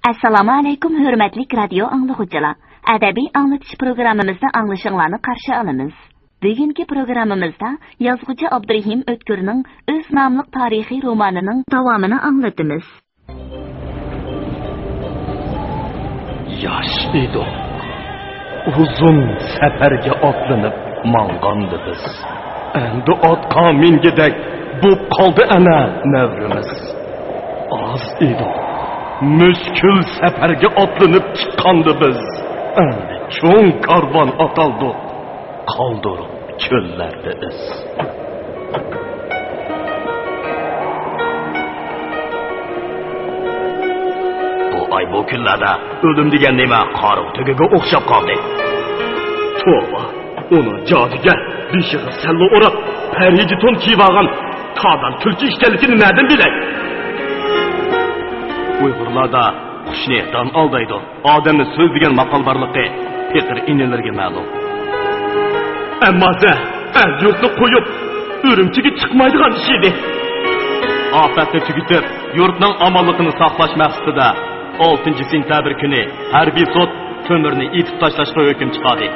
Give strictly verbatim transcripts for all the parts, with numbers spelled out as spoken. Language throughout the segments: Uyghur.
ئەسسالامۇ ئەلەيكۇم، ھۆرمەتلىك رادىيو ئاڭلىغۇچىلار! ئەدەبىي ئاڭلىتىش پروگراممىمىزدا ئاڭلىشىڭلارنى قارشى ئالىمىز. بۈگۈنكى پروگراممىمىزدا يازغۇچى ئابدۇرېھىم ئۆتكۈرنىڭ ئۆز ناملىق تارىخىي رومانىنىڭ داۋامىنى ئاڭلىتىمىز. ياش ئىدۇق. ئۇزۇن سەپەرگە ئاتلىنىپ ماڭغاندا بىز. ئەمدى ئاتقا مىنگۈدەك بوپ قالدى ئەنە نەۋرىمىز. ئاز ئىدۇق. مۈشكۈل سەپەرگە ئاتلىنىپ چىققاندا بىز. ئەمدى چوڭ كارۋان ئاتالدۇق. قالدۇرۇپ چۆللەردە ئىز. بۇ ئاي، بۇ كۈنلەردە ئۆلۈم دېگەن نېمە قارىغۇ تۆگىگە ئوخشاپ قالدى. توۋا، ئۇنىڭ جادۇگەر، بېشىغا سەللە ئوراپ، پەرىجى تون كىيىۋالغان تادان تۈلكە ئىكەنلىكىنى نەدىن بىلەي؟ ئۇيغۇرلاردا قۇشنى دان ئالدايدۇ، ئادەمنى سۆز دېگەن ماقال بارلىقى پېقىر ئىنىلىرىگە مەلۇم. ئەمما زە، ئەل يۇرتنى قويۇپ، ئۈرۈمچىگە چىقمايدىغان ئىش ئىدى. ئاپەتنى تۈگىتىپ، يۇرتنىڭ ئامانلىقىنى ساقلاش مەقسىتىدە، ئالتىنچى سېنتەبىر كۈنى ھەربىي سوت تۆمۈرنى ئېتىپ تاشلاشقا ھۆكۈم چىقاردى.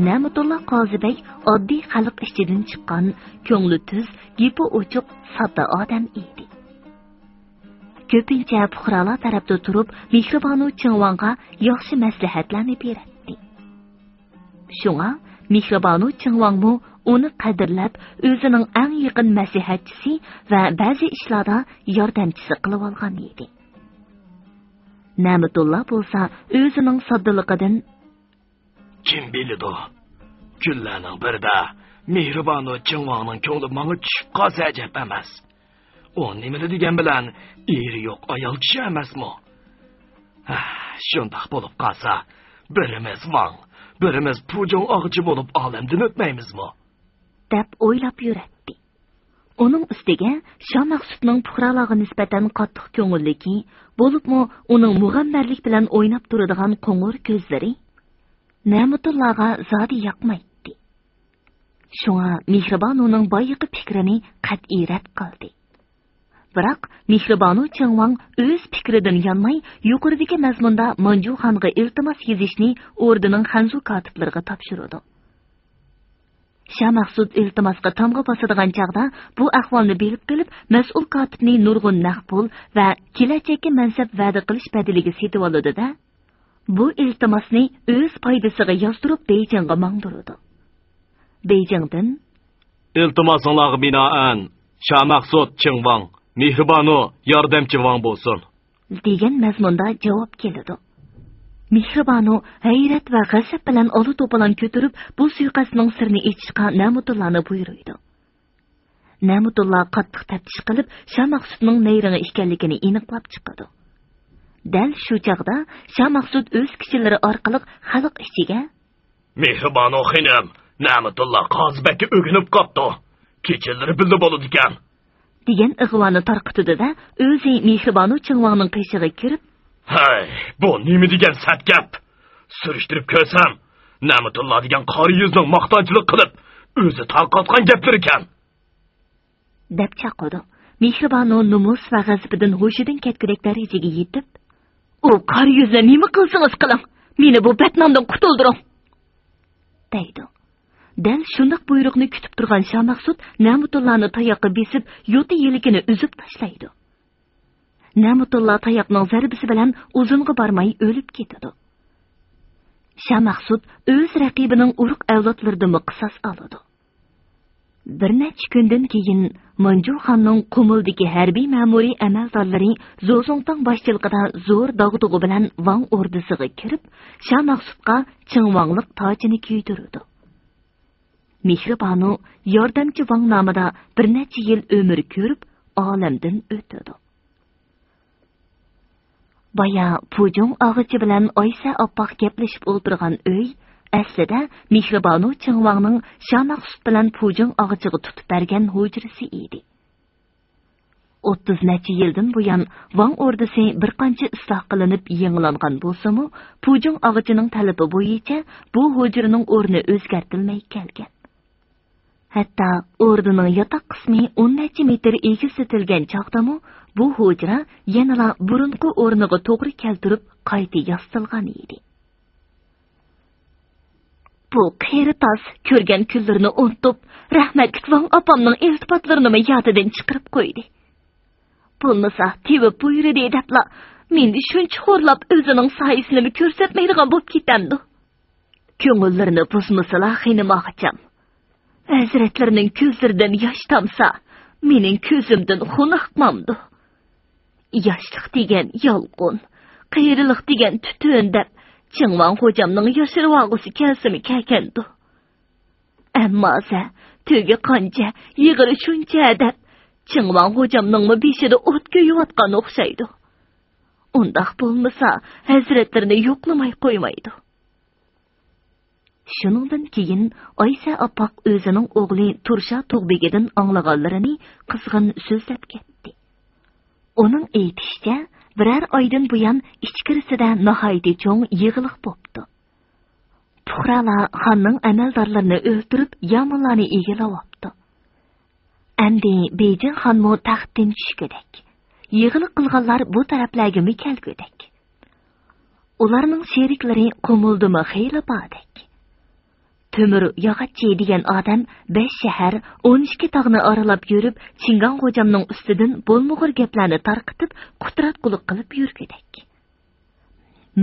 نەمۇتۇللا قازى بەگ ئاددىي خەلق ئىچىدىن چىققان، كۆڭلى تۈز، گېپى ئوچۇق، ساددا ئادەم ئىدى. كۆپىنچە پۇقرالار تەرەپتە تۇرۇپ، مېھرىبانۇ چىڭۋاڭغا ياخشى مەسلىھەتلەرنى بېرەتتى. شۇڭا مېھرىبانۇ چىڭۋاڭمۇ ئۇنى قەدىرلەپ، ئۆزىنىڭ ئەڭ يېقىن مەسلىھەتچىسى ۋە بەزى ئىشلاردا ياردەمچىسى قىلىۋالغان ئىدى. نەمىتۇللا بولسا ئۆزىنىڭ ساددىلىقىدىن، كىم بىلىدۇ، كۈنلەرنىڭ بىرىدە مېھرىبانۇ چىڭۋاڭنىڭ كۆڭلى ماڭا چۈشۈپ قالسا ئەجەب ئەمەس. ئۇ نېمىلا دېگەن بىلەن ئېرى يوق ئايال كىشى ئەمەسمۇ؟ ھە، شۇنداق بولۇپ قالسا، بىرىمىز ۋاڭ، بىرىمىز پۇجۇڭ ئاغىچى بولۇپ ئالەمدىن ئۆتمەيمىزمۇ؟ دەپ ئويلاپ يۈرەتتى. ئۇنىڭ ئۈستىگە شامەخسۇتنىڭ پۇقرالارغا نىسبەتەن قاتتىق كۆڭۈللۈكى، بولۇپمۇ ئۇنىڭ مۇغەمبەرلىك بىلەن ئويناپ تۇرىدىغان قوڭۇر كۆزلىرى نەمىتۇللاغا زادى ياقمايتتى. شۇڭا مېھرىبانۇنىڭ بايىقى پىكرىنى قەتئىي رەت قىلدى. بىراق مېھرىبانۇ چىڭۋاڭ ئۆز پىكرىدىن يانماي، يۇقىرىدىكى مەزمۇندا مانجۇخانغا ئىلتىماس يېزىشنى ئوردىنىڭ خەنزۇ كاتىپلىرىغا تاپشۇرىدۇ. شامەخسۇت ئىلتىماسقا تامغا باسىدىغان چاغدا بۇ ئەھۋالنى بىلىپ قېلىپ، مەسئۇل كاتىپنى نۇرغۇن نەق پۇل ۋە كېلەچەككە مەنسەپ ۋەدە قىلىش بەدىلىگە سېتىۋالىدۇ-دە، بۇ ئىلتىماسنى ئۆز پايدىسىغا يازدۇرۇپ بېيجىڭغا ماڭدۇرىدۇ. بېيجىڭدىن، ئىلتىماسىڭلارغا بىنائەن، شامەخسۇت چىڭۋاڭ، مېھرىبانۇ ياردەمچى ۋاڭ بولسۇن، دېگەن مەزمۇندا جاۋاب كېلىدۇ. مېھرىبانۇ ھەيرەت ۋە غەزەپ بىلەن ئالا توپىلاڭ كۆتۈرۈپ، بۇ سۇيىقەستنىڭ سىرىنى ئېچىشقا نەمۇتۇللانى بۇيرۇيدۇ. نەمۇتۇللا قاتتىق تەپتىش قىلىپ، شامەخسۇتنىڭ نەيرىڭى ئىكەنلىكىنى ئېنىقلاپ چىقىدۇ. دەل شۇ چاغدا شامەخسۇت ئۆز كىشىلىرى ئارقىلىق خەلق ئىچىگە، مېھرىبانۇ خېنىم، نەمىتۇللا قازى بەگكە ئۆگىنىپ قاپتۇ. كېچىلىرى بىللە بولىدىكەن، دېگەن ئىغۋانى تارقىتىدۇ-دە، ئۆزى مېھرىبانۇ چىڭۋاڭنىڭ قېشىغا كىرىپ، ھەي، بۇ نېمە دېگەن سەت گەپ؟ سۈرۈشتۈرۈپ كۆرسەم، نەمىتۇللا دېگەن قارا يۈزنىڭ ماختانچىلىق قىلىپ، ئۆزى تارقاتقان گەپلىرىكەن، دەپ چاقىدۇ. مېھرىبانۇ نومۇس ۋە غەزىپىدىن ھوشىدىن كەتكۈدەك دەرىجىگە يېتىپ، ئۇ قارا يۈزنى نېمە قىلسىڭىز قىلىڭ، مېنى بۇ بەتنامدىن قۇتۇلدۇرۇڭ، دەيدۇ. دەل شۇنداق بۇيرۇقنى كۈتۈپ تۇرغان شامەخسۇت نەمۇتۇللانى تاياققا بېسىپ، يوتا يىلىكىنى ئۈزۈپ تاشلايدۇ. نەمۇتۇللا تاياقنىڭ زەربىسى بىلەن ئۇزۇنغا بارماي ئۆلۈپ كېتىدۇ. شامەخسۇت ئۆز رەقىبىنىڭ ئۇرۇق ئەۋلادلىرىدىنمۇ قىساس ئالىدۇ. بىر نەچچە كۈندىن كېيىن، مانجۇخاننىڭ قۇمۇلدىكى ھەربىي مەمۇرىي ئەمەلدارلىرى زوزۇڭتاڭ باشچىلىقىدا زور داغدۇغا بىلەن ۋاڭ ئوردىسىغا كىرىپ، شامەخسۇتقا چىڭۋاڭلىق تاجىنى كىيدۈرىدۇ. مېھرىبانۇ ياردەمچى ۋاڭ نامىدا بىر نەچچە يىل ئۆمۈر كۆرۈپ، ئالەمدىن ئۆتىدۇ. بايا پۇجۇڭ ئاغىچى بىلەن ئايسە ئاپپاق گەپلىشىپ ئولتۇرغان ئۆي ئەسلىدە مېھرىبانۇ چىڭۋاڭنىڭ شامەخسۇت بىلەن پۇجىڭ ئاغىچىغا تۇتۇپ بەرگەن ھۇجرىسى ئىدى. ئوتتۇز نەچچە يىلدىن بۇيان ۋاڭ ئوردىسى بىر قانچە ئىسلاھ قىلىنىپ يېڭىلانغان بولسىمۇ، پۇجىڭ ئاغىچىنىڭ تەلىپى بويىچە بۇ ھۇجرىنىڭ ئورنى ئۆزگەرتىلمەي كەلگەن. ھەتتا ئوردىنىڭ ياتاق قىسمى ئون نەچچە مېتىر ئېگىزلىتىلگەن چاغدىمۇ، بۇ ھۇجرا يەنىلا بۇرۇنقى ئورنىغا توغرا كەلتۈرۈپ قايتا ياسىتىلغان ئىدى. بۇ قېرى تاس كۆرگەن كۈنلىرىنى ئۇنتۇپ، رەھمەتلىك ۋاڭ ئاپامنىڭ ئىلتىپاتلىرىنىمۇ يادىدىن چىقىرىپ قويدى. بولمىسا، تېۋىپ بۇيرۇدى دەپلا، مېنى شۇنچە خورلاپ، ئۆزىنىڭ سايىسىنىمۇ كۆرسەتمەيدىغان بولۇپ كېتەمدۇ؟ كۆڭۈللىرىنى بۇزمىسىلا، خېنىم ئاغىچام. ھەزرەتلىرىنىڭ كۆزلىرىدىن ياش تامسا، مېنىڭ كۆزۈمدىن خۇن ئاقمامدۇ؟ ياشلىق دېگەن يالقۇن، قېرىلىق دېگەن تۈتۈن دەپ، چىڭۋاڭ خوجامنىڭ ياشىرىۋالغۇسى كەلسىمۇ كەلگەندۇ. ئەمما زە، تۆگە قانچە، يېغىرى شۇنچە دەپ، چىڭۋاڭ خوجامنىڭمۇ بېشىدا ئوت كۆيۈۋاتقان ئوخشايدۇ. ئۇنداق بولمىسا، ھەزرەتلىرىنى يوقلىماي قويمايدۇ. شۇنىڭدىن كېيىن ئايسە ئاپپاق ئۆزىنىڭ ئوغلى تۇرشا تۇغبېگىدىن ئاڭلىغانلىرىنى قىزغىن سۆزلەپ كەتتى. ئۇنىڭ ئېيتىشىچە، بىرەر ئايدىن بۇيان ئىچكىرىسىدە ناھايىتى چوڭ يېغىلىق بوپتۇ. پۇقرالار خاننىڭ ئەمەلدارلىرىنى ئۆلتۈرۈپ، يامۇنلارنى ئىگىلەۋاپتۇ. ئەمدى بېيجىڭ خانمۇ تەختتىن چۈشكۈدەك. يېغىلىق قىلغانلار بۇ تەرەپلەرگىمۇ كەلگۈدەك. ئۇلارنىڭ شېرىكلىرى قۇمۇلدىمۇ خېلى باردەك. تۆمۈر ياغاچچى دېگەن ئادەم بەش شەھەر، ئون ئىككى تاغنى ئارىلاپ يۈرۈپ، چىڭگاڭ غوجامنىڭ ئۈستىدىن بولمىغۇر گەپلەرنى تارقىتىپ، قۇتراتقۇلۇق قىلىپ يۈرگۈدەك.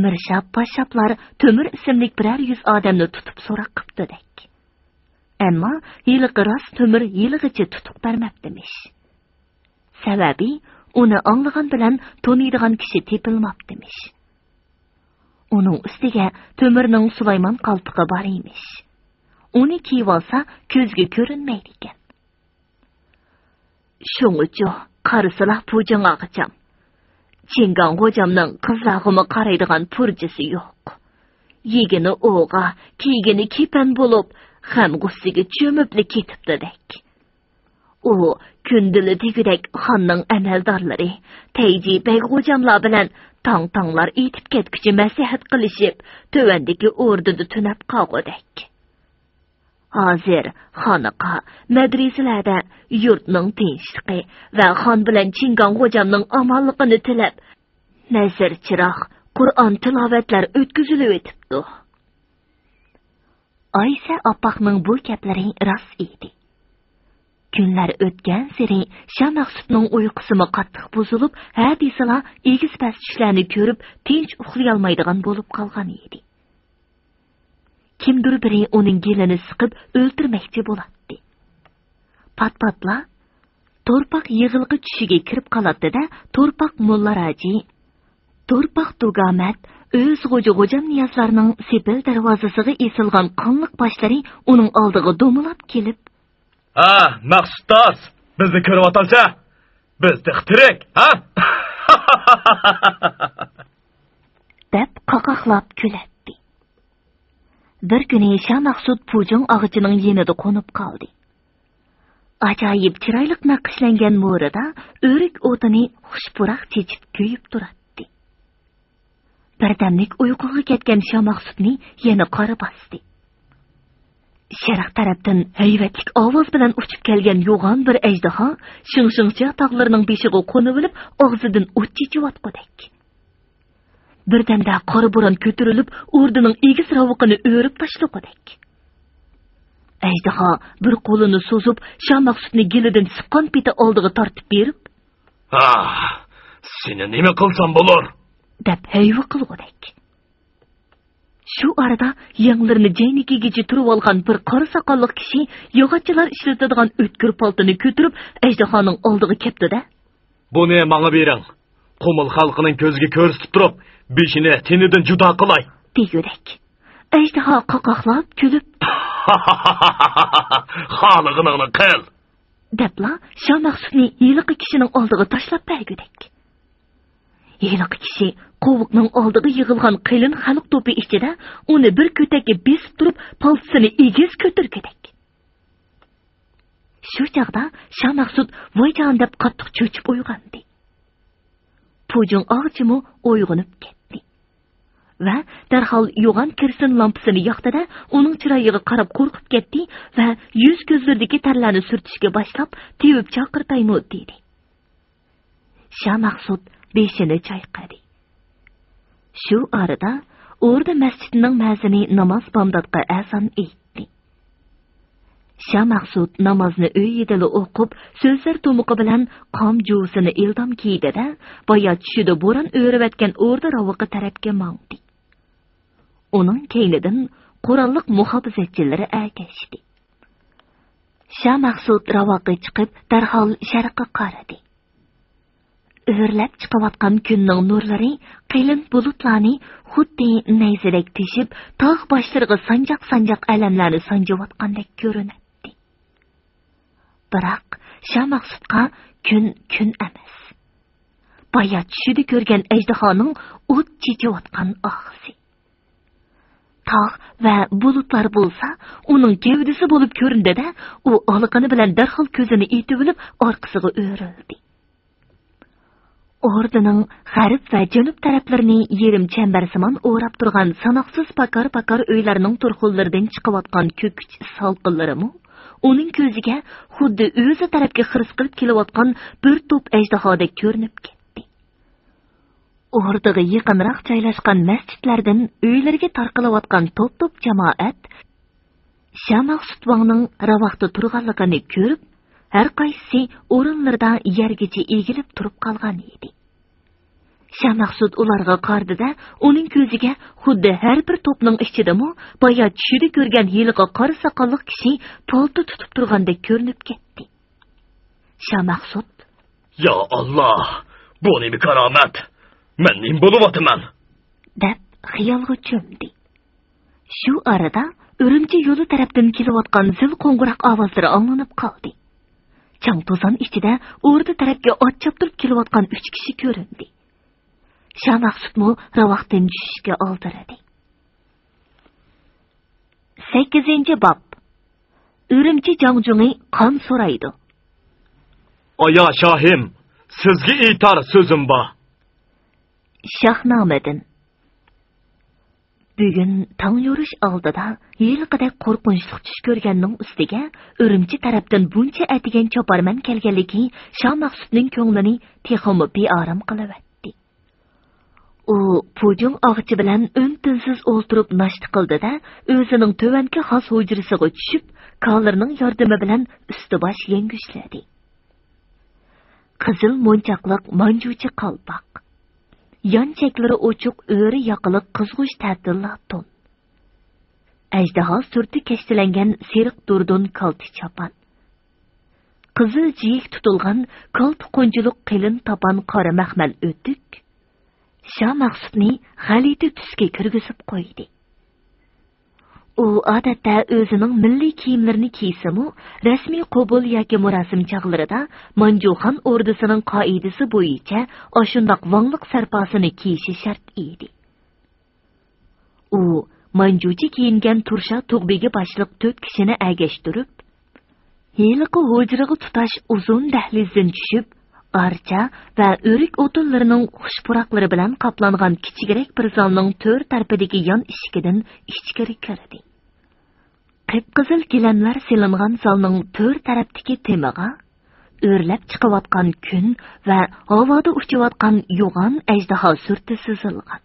مىرشاپ، پاششاپلار تۆمۈر ئىسىملىك بىرەر يۈز ئادەمنى تۇتۇپ سوراق قىپتۇدەك. ئەمما ھېلىقى راست تۆمۈر ھېلىغىچە تۇتۇق بەرمەپتىمىش. سەۋەبى، ئۇنى ئاڭلىغان بىلەن تونۇيدىغان كىشى تېپىلماپتىمىش. ئۇنىڭ ئۈستىگە تۆمۈرنىڭ سۇلايمان قالپىقى بار ئىمىش. ئۇنى كىيىۋالسا، كۆزگە كۆرۈنمەيدىكەن. شۇڭىچۇ، قارىسىلا پۇجىڭ ئاغىچام. چىڭگاڭ غوجامنىڭ قىزلارغىمۇ قارايدىغان پۇرجىسى يوق. يېگىنى ئوغا، كىيگىنى كېپەن بولۇپ، غەم غۇسسىگە چۆمۈپلا كېتىپتۇدەك. ئۇ كۈندىلا دېگۈدەك خاننىڭ ئەمەلدارلىرى، تەيجى بەگ غوجاملار بىلەن تاڭ-تاڭلار ئېتىپ كەتكۈچە مەسلىھەت قىلىشىپ، تۆۋەندىكى ئوردىدا تۈنەپ قالغۇدەك. ھازىر خانىقا، مەدرىسىلەردە يۇرتنىڭ تىنچلىقى ۋە خان بىلەن چىڭگاڭ غوجامنىڭ ئامانلىقىنى تىلەپ، نەزىر چىراغ، قۇرئان تىلاۋەتلەر ئۆتكۈزۈلۈۋېتىپتۇ. ئايسە ئاپپاقنىڭ بۇ گەپلىرى راست ئىدى. كۈنلەر ئۆتكەنسېرى شامەخسۇتنىڭ ئۇيقۇسىمۇ قاتتىق بۇزۇلۇپ، ھە دېسىلا ئېگىز-پەس چۈشلەرنى كۆرۈپ، تىنچ ئۇخلىيالمايدىغان بولۇپ قالغان ئىدى. كىمدۇر بىرى ئۇنىڭ گېلىنى سىقىپ ئۆلتۈرمەكچى بولاتتى. پات-پاتلا تورپاق يېغىلغا چۈشىگە كىرىپ قالاتتى-دە، تورپاق موللا راجى، تورپاق دۇگامەت ئۆز غوجا غوجام نىيازلارنىڭ سېپىل دەرۋازىسىغا ئېسىلغان قانلىق باشلىرى ئۇنىڭ ئالدىغا دومىلاپ كېلىپ، ھە، مەخسۇت تاس، بىزنى كۆرۈۋاتامسەن؟ بىز تېخى تىرىك، ھە؟ دەپ قاقاقلاپ كۈلەتتى. بىر كۈنى شامەخسۇت پۇجىڭ ئاغىچىنىڭ يېنىدا قونۇپ قالدى. ئاجايىپ چىرايلىق نەقىشلەنگەن مورىدا ئۆرۈك ئوتىنى خۇش پۇراق چېچىپ كۆيۈپ تۇراتتى. بىردەملىك ئۇيقۇغا كەتكەن شامەخسۇتنى يەنە قارا باستى. شەرق تەرەپتىن ھەيۋەتلىك ئاۋاز بىلەن ئۇچۇپ كەلگەن يوغان بىر ئەجدىھا شىڭشىڭچيا تاغلىرىنىڭ بېشىغا قونۇۋېلىپ، ئاغزىدىن ئوت چېچىۋاتقۇدەك. بىردەمدە قارا بوران كۆتۈرۈلۈپ، ئوردىنىڭ ئېگىز راۋىقىنى ئۆرۈپ تاشلىغۇدەك. ئەجدىھا بىر قولىنى سوزۇپ، شامەخسۇتنى گېلىدىن سىققان پېتى ئالدىغا تارتىپ بېرىپ، ھا، سېنى نېمە قىلسام بولۇر؟ دەپ ھەيۋە قىلغۇدەك. شۇ ئارىدا يەڭلىرىنى جەينىكىگىچە تۈرۈۋالغان بىر قارا ساقاللىق كىشى ياغاچچىلار ئىشلىتىدىغان ئۆتكۈر پالتىنى كۆتۈرۈپ، ئەجدىھانىڭ ئالدىغا كەپتۇ-دە، بۇنى ماڭا بېرىڭ. قۇمۇل خەلقىنىڭ كۆزىگە كۆرسىتىپ تۇرۇپ، بېشىنى تېنىدىن جۇدا قىلاي. دېگۈدەك. ئەجدىھا قاقاقلاپ كۈلۈپ، خالىغىنىڭنى قىل. دەپلا شامەخسۇتنى ھېلىقى كىشىنىڭ ئالدىغا تاشلاپ بەرگۈدەك. ھېلىقى كىشى قوۋۇقنىڭ ئالدىغا يىغىلغان قېلىن خەلق توپى ئىچىدە ئۇنى بىر كۆتەككە بېسىپ تۇرۇپ، پالتىسىنى ئېگىز كۆتۈرگۈدەك. شۇ چاغدا شامەخسۇت ۋايجان دەپ قاتتىق چۆچۈپ ئويغاندى. پۇجۇڭ ئاغىچىمۇ ئويغىنىپ كەتتى ۋە دەرھال يوغان كېرسىن لامپىسىنى ياقتى-دە، ئۇنىڭ چىرايىغا قاراپ قورقۇپ كەتتى ۋە يۈز-كۆزلىرىدىكى تەرلەرنى سۈرتۈشكە باشلاپ، تېۋىپ چاقىرتايمۇ دېدى. شامەخسۇت بېشىنى چايقىدى. شۇ ئارىدا ئوردا مەسچىتىنىڭ مەزىنى ناماز بامداتقا ئەزان ئېيتتى. شامەخسۇت نامازنى ئۆيىدىلا ئوقۇپ، سۆزلەر تۇمىقى بىلەن قام جۇۋىسىنى ئىلدام كىيدى-دە، بايا چۈشىدە بوران ئۆرۈۋەتكەن ئوردا راۋىقى تەرەپكە ماڭدى. ئۇنىڭ كەينىدىن قوراللىق مۇھاپىزەتچىلىرى ئەگەشتى. شامەخسۇت راۋاققا چىقىپ، دەرھال شەرققە قارىدى. ئۆرلەپ چىقىۋاتقان كۈننىڭ نۇرلىرى قېلىن بۇلۇتلارنى خۇددى نەيزىدەك تېشىپ، تاغ باشلىرىغا سانجاق-سانجاق ئەلەملەرنى سانجىۋاتقاندەك كۆرۈنەتتى. بىراق شامەخسۇتقا كۈن كۈن ئەمەس. بايا چۈشىدە كۆرگەن ئەجدىھانىڭ ئوت چېچىۋاتقان ئاغزى. تاغ ۋە بۇلۇتلار بولسا ئۇنىڭ گەۋدىسى بولۇپ كۆرۈندى-دە، ئۇ ئالىقىنى بىلەن دەرھال كۆزىنى ئېتىۋېلىپ، ئارقىسىغا ئۆرۈلدى. ئوردىنىڭ غەرب ۋە جەنۇب تەرەپلىرىنى يېرىم چەمبەرسىمان ئوراپ تۇرغان ساناقسىز پاكار-پاكار ئۆيلەرنىڭ تۇرخۇنلىرىدىن چىقىۋاتقان كۆكۈچ سالقىنلىرىمۇ ئۇنىڭ كۆزىگە خۇددى ئۆزى تەرەپكە خىرىس قىلىپ كېلىۋاتقان بىر توپ ئەجدىھادەك كۆرۈنۈپ كەتتى. ئوردىغا يېقىنراق جايلاشقان مەسچىتلەردىن ئۆيلىرىگە تارقىلىۋاتقان توپ-توپ جامائەت شامەخسۇت ۋاڭنىڭ راۋاقتا تۇرغانلىقىنى كۆرۈپ، ھەر قايسىسى ئورۇنلىرىدا يەرگىچە ئېگىلىپ تۇرۇپ قالغان ئىدى. شامەخسۇت ئۇلارغا قارىدى-دە، ئۇنىڭ كۆزىگە خۇددى ھەر بىر توپنىڭ ئىچىدىمۇ بايا چۈشىدە كۆرگەن ھېلىقى قارا ساقاللىق كىشى پالتا تۇتۇپ تۇرغاندەك كۆرۈنۈپ كەتتى. شامەخسۇت، يا ئاللا، بۇ نېمە كارامەت؟ مەن نېمە بولۇۋاتىمەن؟ دەپ خىيالغا چۆمدى. شۇ ئارىدا ئۈرۈمچى يولى تەرەپتىن كېلىۋاتقان زىل قوڭغۇراق ئاۋازلىرى ئاڭلىنىپ قالدى. چاڭ-توزان ئىچىدە ئوردا تەرەپكە ئات چاپتۇرۇپ كېلىۋاتقان ئۈچ كىشى كۆرۈندى. شامەخسۇتمۇ راۋاقتىن چۈشۈشكە ئالدىرىدى. سەككىزىنچى باب. ئۈرۈمچى جاڭجۇڭى قان سورايدۇ. ئايا شاھىم، سىزگە ئېيتار سۆزۈم بار. شاھنامىدىن. بۈگۈن تاڭ يورۇش ئالدىدا ھېلىقىدەك قورقۇنچلۇق چۈش كۆرگەننىڭ ئۈستىگە ئۈرۈمچى تەرەپتىن بۇنچە ئەتىگەن چاپارمەن كەلگەنلىكى شامەخسۇتنىڭ كۆڭلىنى تېخىمۇ بىئارام قىلىۋەتتى. ئۇ پۇجۇڭ ئاغىچى بىلەن ئۈن-تىنسىز ئولتۇرۇپ ناشتا قىلدى-دە، ئۆزىنىڭ تۆۋەنكى خاس ھۇجرىسىغا چۈشۈپ، كالىرنىڭ ياردىمى بىلەن ئۈستى-باش يەڭگۈشلىدى. قىزىل مونچاقلىق مانجۇچى قالپاق، يان چەكلىرى ئوچۇق ئۆرە ياقىلىق قىزغۇچ تەتىل لاتون، ئەجدىھا سۈرىتى كەشتىلەنگەن سېرىق دۇردۇن كالتە چاپان، قىزىل جىيىك تۇتۇلغان كالتە قونچىلىق قېلىن تاپان قارا مەخمەل ئۆتۈك شامەخسۇتنى غەلىتە تۈسكە كىرگۈزۈپ قويدى. ئۇ ئادەتتە ئۆزىنىڭ مىللىي كىيىملىرىنى كىيسىمۇ، رەسمىي قوبۇل ياكى مۇراسىم چاغلىرىدا مانجۇخان ئوردىسىنىڭ قائىدىسى بويىچە ئاشۇنداق ۋاڭلىق سەرپاسىنى كىيىشى شەرت ئىدى. ئۇ مانجۇچى كىيىنگەن تۇرشا تۇغبىگە باشلىق تۆت كىشىنى ئەگەشتۈرۈپ، ھېلىقى ھۇجرىغا تۇتاش ئۇزۇن دەھلىزدىن چۈشۈپ، ئارچا ۋە ئۆرۈك ئوتۇنلىرىنىڭ خۇش پۇراقلىرى بىلەن قاپلانغان كىچىكرەك بىر زالنىڭ تۆر تەرىپىدىكى يان ئىشىكىدىن ئىچكىرى كىردى. قىپقىزىل گىلەملەر سېلىنغان زالنىڭ تۆر تەرەپتىكى تېمىغا ئۆرلەپ چىقىۋاتقان كۈن ۋە ھاۋادا ئۇچۇۋاتقان يوغان ئەجدىھا سۈرىتى سىزىلغان.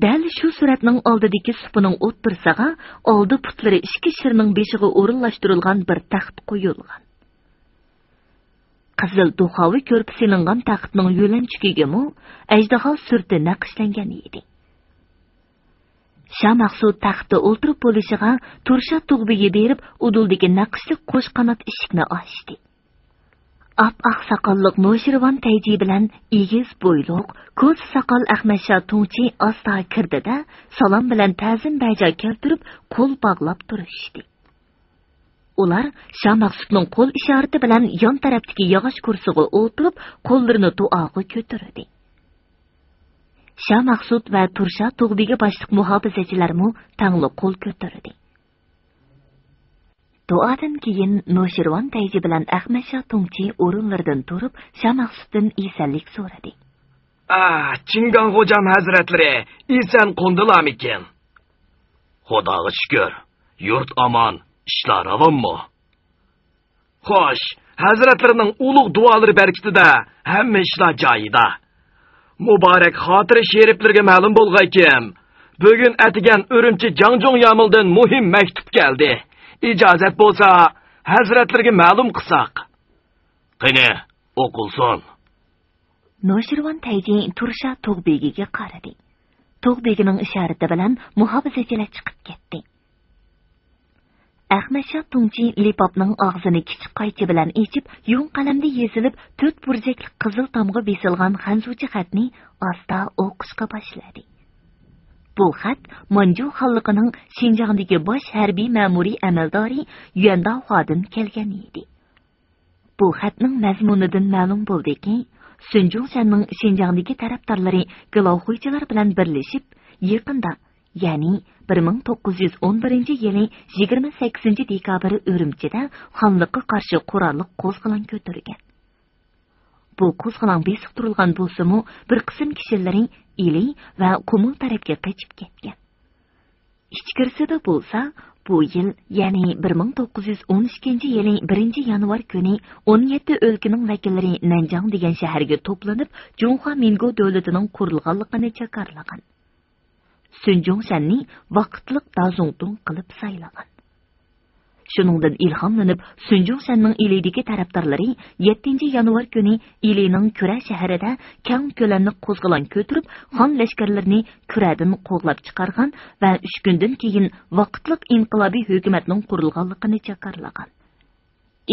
دەل شۇ سۈرەتنىڭ ئالدىدىكى سۇپىنىڭ ئوتتۇرىسىغا ئالدى پۇتلىرى ئىككى شىرنىڭ بېشىغا ئورۇنلاشتۇرۇلغان بىر تەخت قويۇلغان. قىزىل دۇخاۋا كۆرپە سېلىنغان تەختنىڭ يۆلەنچۈكىگىمۇ ئەجدىھا سۈرىتى نەقىشلەنگەن ئىدى. شامەخسۇت تەختتە ئولتۇرۇپ بولۇشىغا تۇرشا تۇغبىگە بېرىپ، ئۇدۇلدىكى نەقىشلىك قوش قانات ئىشىكنى ئاچتى. ئاپئاق ساقاللىق نوشىرۋان تەيجى بىلەن ئېگىز بويلۇق، كوسا ساقال ئەخمەتشا تۇڭچى ئاستا كىردى-دە، سالام بىلەن تەزىم بەجا كەلتۈرۈپ، قول باغلاپ تۇرۇشتى. ئۇلار شامەخسۇتنىڭ قول ئىشارىتى بىلەن يان تەرەپتىكى ياغاچ كۇرسىغا ئولتۇرۇپ، قوللىرىنى دۇئاغا كۆتۈردى. شامەخسۇت ۋە تۇرشا تۇغبىگى باشلىق مۇھاپىزەتچىلەرمۇ تەڭلا قول كۆتۈردى. دۇئادىن كېيىن نوشىرۋان تەيجى بىلەن ئەخمەتشا تۇڭچى ئورۇنلىرىدىن تۇرۇپ، شامەخسۇتتىن ئېسەنلىك سورىدى. ئا، چىڭگاڭ خوجام ھەزرەتلىرى ئېسەن قوندىلارمىكىن؟ خۇداغا شۈكۈر، يۇرت ئامان، ئىشلار راۋانمۇ؟ خوش، ھەزرەتلىرىنىڭ ئۇلۇغ دۇئالىرى بەرىكىتىدە ھەممە ئىشلار جايىدا. مۇبارەك خاتىرە شېرىپلىرىگە مەلۇم بولغايكىم، بۈگۈن ئەتىگەن ئۈرۈمچى جاڭجۇڭ يامىلدىن مۇھىم مەكتۇپ كەلدى. ئىجازەت بولسا، ھەزرەتلىرىگە مەلۇم قىلساق. قېنى، ئوقۇلسۇن. نوشىرۋان تەيجى تۇرشا تۇغبىگىگە قارىدى. تۇغبىگىنىڭ ئىشارىتى بىلەن مۇھاپىزەتچىلەر چىقىپ كەتتى. ئەخمەتشا تۇڭچى لىپاپنىڭ ئاغزىنى كىچىك قايچا بىلەن ئېچىپ، يۇڭ قەلەمدە يېزىلىپ تۆت بۇرجەكلىك قىزىل تامغا بېسىلغان خەنزۇچە خەتنى ئاستا ئوقۇشقا باشلىدى. بۇ خەت مانجۇ خانلىقىنىڭ شىنجاڭدىكى باش ھەربىي مەمۇرىي ئەمەلدارى يۈەنداخۇادىن كەلگەن ئىدى. بۇ خەتنىڭ مەزمۇنىدىن مەلۇم بولدىكى، سۈن جۇڭشەننىڭ شىنجاڭدىكى تەرەپدارلىرى گېلاۋخۇيچىلار بىلەن بىرلىشىپ، يېقىندا، يەنى بىر مىڭ توققۇز يۈز ئون بىرىنچى يىلى يىگىرمە سەككىزىنچى دېكابىر ئۈرۈمچىدە خانلىققا قارشى قوراللىق قوزغىلاڭ كۆتۈرگەن. بۇ قوزغىلاڭ بېسىقتۇرۇلغان بولسىمۇ، بىر قىسىم كىشىلىرى ئىلى ۋە قۇمۇل تەرەپكە قېچىپ كەتكەن. ئىچكىرىسىدە بولسا، بۇ يىل، يەنى بىر مىڭ توققۇز يۈز ئون ئىككىنچى يىلى بىرىنچى يانۋار كۈنى ئون يەتتە ئۆلكىنىڭ ۋەكىللىرى نەنجاڭ دېگەن شەھەرگە توپلىنىپ، جۇڭخۇا مىنگو دۆلىتىنىڭ قۇرۇلغانلىقىنى جاكارلىغان. سۈن جۇڭشەننى ۋاقىتلىق دازۇڭتۇڭ قىلىپ سايلىغان. شۇنىڭدىن ئىلھاملىنىپ، سۈن جۇڭشەننىڭ ئىلىدىكى تەرەپدارلىرى يەتتىنچى يانۋار كۈنى ئىلىنىڭ كۈرە شەھىرىدە كەڭ كۆلەملىك قوزغىلاڭ كۆتۈرۈپ، خان لەشكەرلىرىنى كۈرەدىن قوغلاپ چىقارغان ۋە ئۈچ كۈندىن كېيىن ۋاقىتلىق ئىنقىلابىي ھۆكۈمەتنىڭ قۇرۇلغانلىقىنى جاكارلىغان.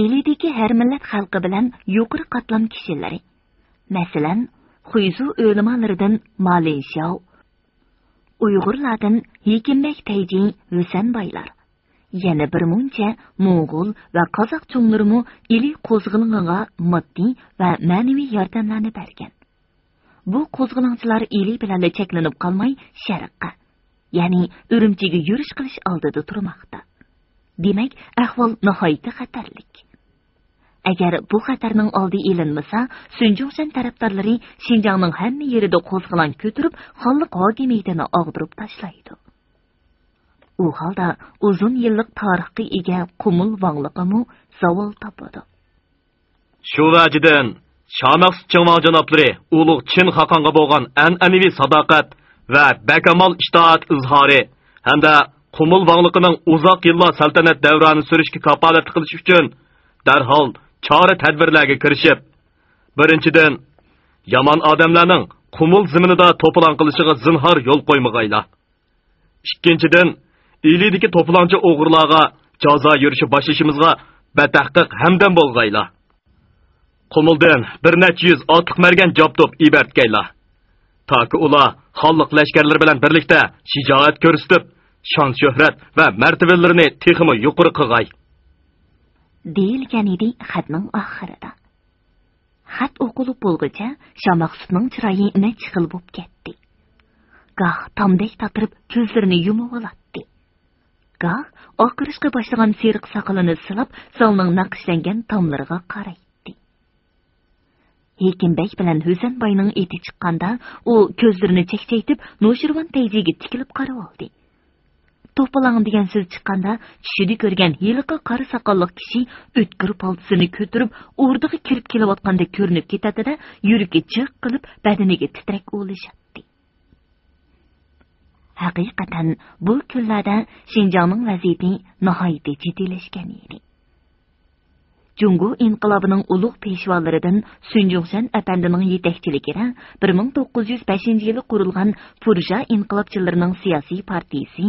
ئىلىدىكى ھەر مىللەت خەلقى بىلەن يۇقىرى قاتلام كىشىلىرى، مەسىلەن، خۇيزۇ ئۆلىمالىرىدىن مالىنشياۋ، ئۇيغۇرلاردىن ھېكىمبەگ تەيجى، ھۈسەنبايلار، يەنە بىر مۇنچە موڭغۇل ۋە قازاق چوڭلىرىمۇ ئىلى قوزغىلىڭىغا ماددىي ۋە مەنىۋى ياردەملەرنى بەرگەن. بۇ قوزغىلاڭچىلار ئىلى بىلەنلا چەكلىنىپ قالماي، شەرققە، يەنى ئۈرۈمچىگە يۈرۈش قىلىش ئالدىدا تۇرماقتا. دېمەك، ئەھۋال ناھايىتى خەتەرلىك. ئەگەر بۇ خەتەرنىڭ ئالدى ئېلىنمىسا، سۈن جۇڭشەن تەرەپدارلىرى شىنجاڭنىڭ ھەممە يېرىدە قوزغىلاڭ كۆتۈرۈپ، خانلىق ھاكىمىيىتىنى ئاغدۇرۇپ تاشلايدۇ. ئۇ ھالدا ئۇزۇن يىللىق تارىخقا ئىگە قۇمۇل ۋاڭلىقىمۇ زاۋال تاپىدۇ. شۇ ۋەجىدىن، شامەخسۇت چىڭۋاڭ جانابلىرى ئۇلۇغ چىن خاقانغا بولغان ئەنئەنىۋى ساداقەت ۋە بەكامال ئىتائەت ئىزھارى ھەمدە قۇمۇل ۋاڭلىقىنىڭ ئۇزاق يىللار سەلتەنەت دەۋرانى سۈرۈشىگە كاپالەتلىك قىلىش ئۈچۈن، دەرھال چارە-تەدبىرلەرگە كىرىشىپ، بىرىنچىدىن، يامان ئادەملەرنىڭ قۇمۇل زېمىنىدا توپىلاڭ قىلىشىغا زىنھار يول قويمىغايلا. ئىككىنچىدىن، ئىلىدىكى توپىلاڭچى ئوغرىلارغا جازا يۈرۈشى باشلىشىمىزغا بەتەھقىق ھەمدەم بولغايلا. قۇمۇلدىن بىر نەچچە يۈز ئاتلىق مەرگەن جابدۇپ ئېبەرتكەيلا. تاكى ئۇلار خانلىق لەشكەرلىرى بىلەن بىرلىكتە شىجائەت كۆرسىتىپ، شان-شۆھرەت ۋە مەرتىۋىلىرىنى تېخىمۇ يۇقىرى قىلغاي. دېيىلگەن ئىدى خەتنىڭ ئاخىرىدا. خەت ئوقۇلۇپ بولغۇچە شامەخسۇتنىڭ چىرايى نەچچە خىل بولۇپ كەتتى. گاھ تامدەك تاتىرىپ كۆزلىرىنى يۇمۇۋالاتتى. گاھ ئاقىرىشقا باشلىغان سېرىق ساقىلىنى سىلاپ، زالنىڭ نەقىشلەنگەن تاملىرىغا قارايتتى. ھېكىم بەگ بىلەن ھۈسەن باينىڭ ئېتى چىققاندا، ئۇ كۆزلىرىنى چەكچەيتىپ، نوشىرۋان تەيجىگە تىكىلىپ قارىۋالدى. توپىلاڭ دېگەن سۆز چىققاندا، چۈشىدە كۆرگەن ھېلىقى قارا ساقاللىق كىشى ئۆتكۈر پالتىسىنى كۆتۈرۈپ، ئوردىغا كىرىپ كېلىۋاتقاندەك كۆرۈنۈپ كېتەتتى-دە، يۈرىكى جىق قىلىپ، بەدىنىگە تىترەك ئۇلىشاتتى. ھەقىقەتەن، بۇ كۈنلەردە شىنجاڭنىڭ ۋەزىيىتى ناھايىتى جىددىيلەشكەن ئىدى. جۇڭگو ئىنقىلابىنىڭ ئۇلۇغ پېشۋالىرىدىن سۈن جۇڭشەن ئەپەندىنىڭ يېتەكچىلىكىدە بىر مىڭ توققۇز يۈز بەشىنچى يىلى قۇرۇلغان پۇرژا ئىنقىلابچىلىرىنىڭ سىياسىي پارتىيىسى،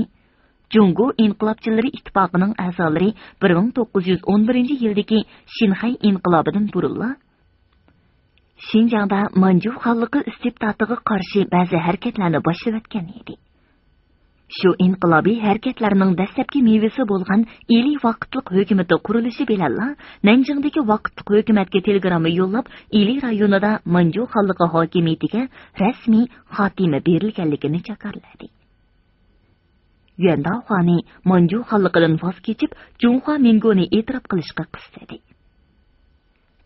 جۇڭگو ئىنقىلابچىلىرى ئىتتىپاقىنىڭ ئەزالىرى بىر مىڭ توققۇز يۈز ئون بىرىنچى يىلدىكى شىنخەي ئىنقىلابىدىن بۇرۇنلا، شىنجاڭدا مانجۇ خانلىقى ئىستىبداتىغا قارشى بەزى ھەرىكەتلەرنى باشلىۋەتكەن ئىدى. شۇ ئىنقىلابىي ھەرىكەتلەرنىڭ دەسلەپكى مېۋىسى بولغان ئىلى ۋاقىتلىق ھۆكۈمىتى قۇرۇلۇشى بىلەنلا نەنجىڭدىكى ۋاقىتلىق ھۆكۈمەتكە تېلېگرامما يوللاپ، ئىلى رايونىدا مانجۇ خانلىقى ھاكىمىيىتىگە رەسمىي خاتىمە بېرىلگەنلىكىنى جاكارلىدى. يۈەنداخۇانى مانجۇ خانلىقىدىن ۋاز كېچىپ، جۇڭخۇا مىنگونى ئېتىراپ قىلىشقا قىستىدى.